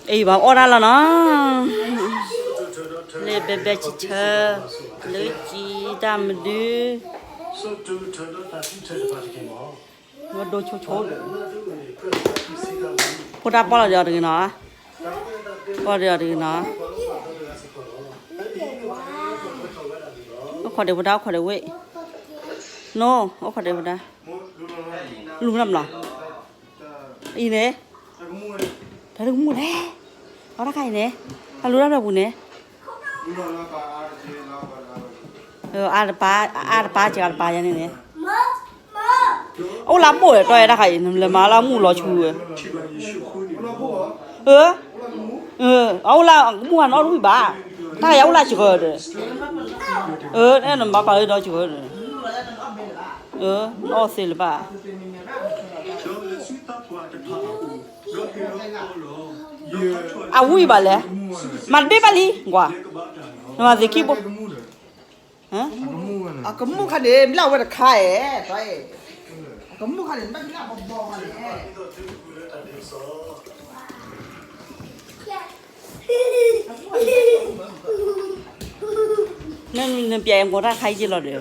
အံၤဘၣ်အီၣ်တၢ်လီၤနီၤ, လၢဘဲဘဲဆံဆၢ, လၢကံတၢ်မနုၤ, ဝဲဒိဆိဆိ, ဖိတၢ်ပီၢ်လီၤဒီးအီၤတဂ့ၤနီၤ, ပီၢ်ဒီးအီၤတဂ့ၤနီၤ, အိၣ်ခိးဒံးဖိတၢ် အိၣ်ခိးဒံးဝ့ၢ်, နိ, အိၣ်ခိးဒံးဖိတၢ်, လူၤမနုၤလီၤ, အံၤန့ၣ်, တၢ်တကမူၣ်လဲၣ်, အီၣ်တၢ်ခါအံၤန့ၣ်, တၢ်လူၤတၢ်ဖျၢၣ်ပူၤန့ၣ်, အါတပၢ်, အါတပၢ်စှၤတပၢ်ယၤန့ၣ်န့ၣ်, အအိၣ်လၢအဘိၣ်ဒီး တီၢ်အဲၣ်တၢ်ခါအံၤ နလဲၤမၤလၢအမူၢ်လီၤဆူဝဲ, အအိၣ်လၢအကမူၣ်ဂၤနအီၣ်တဝံၣ်ဘၣ်, တၢ်ယၤအိၣ်လၢစှၤဒီး, နမၤပာ်လၢဒီးစှၤဒီး, နအီၣ်သ့လၢၤဘၣ်. အဝံၣ်ဘၣ်လဲၣ်, မၤတဘ့ၣ်ဘၣ်လံ, ကွၢ်, နမၤသ့ခံဘိ, အကမူၣ်ခါန့ၣ် မ့ၢ်လၢအဝဲတခါအဲၣ်, အကမူၣ်ခါန့ၣ် ဘၣ်လၢအဘီဘီန့ၣ် နပျဲၢ်အံၤမ့ၢ်တၢ်တခါအံၤယ့ၢ်လီၤဒီး,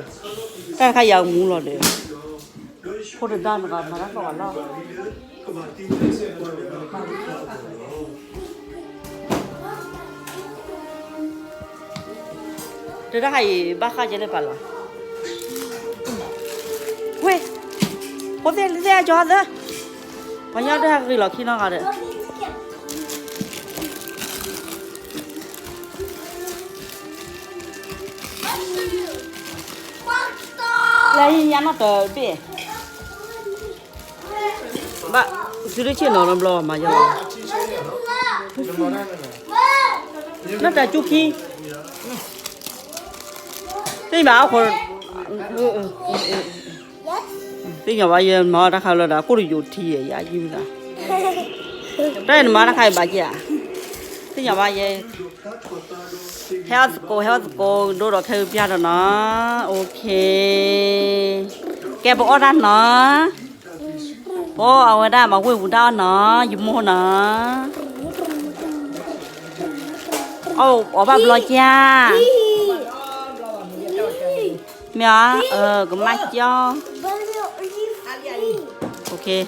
တၢ်တခါယၤအမူလီၤဒီး, ဖိတဒါနကမၤတၢ်ကီၢ်လီၤ. တၢ်တခါအံၤဘၣ်ဃးကဲလၢပာ်လီၤ, ဝ့ၢ်, ဖိသ့ၣ်လၢသ့ၣ်အကၠီသၢ, ပှၤညီတၢ်ဟဲက့ၤလီၤခံနီတဂၤဒီး လၢညါနီၢ်တဘ့ၣ်, ဘၣ်, သုတဆ့ၣ်နီၤနီတဘျီမၤယလီၤ, နီၢ်တၢ်ကၠူခံ, သ့ၣ်ညါဘၣ်အခိၣ်, သ့ၣ်ညါဘၣ်ယဲမၤအီၣ်တၢ်ခါလၢဒၣ် ကိၣ်တယိာ်ထံယဲယၤယုၢ်သး, တၢ်ယဲနမၤတၢ်ခါအံၤဘၣ်က့ၤဧါ, သ့ၣ်ညါဘၣ်ယဲ ဟဲအီၣ်သကိး ဟဲအီၣ်သကိး ဒိၣ်ဒီးခဲအုးပျၢ်ဒီးနီၤ, အိၣ်ခ့, ကဲပအီၣ်တၢ်နီၤ, ပအီၣ်အဝဲဒၣ်မၤဝ့ၢ်ပူၤတၢ်အီၣ်နီၤ, ယမိၢ်နီၤ, အီၣ်အီၣ်ဘၣ်ဘျီကၠၢ်, မ့ၢ်အီၤ, ကမၣ်ကၠီ, အိၣ်ခ့,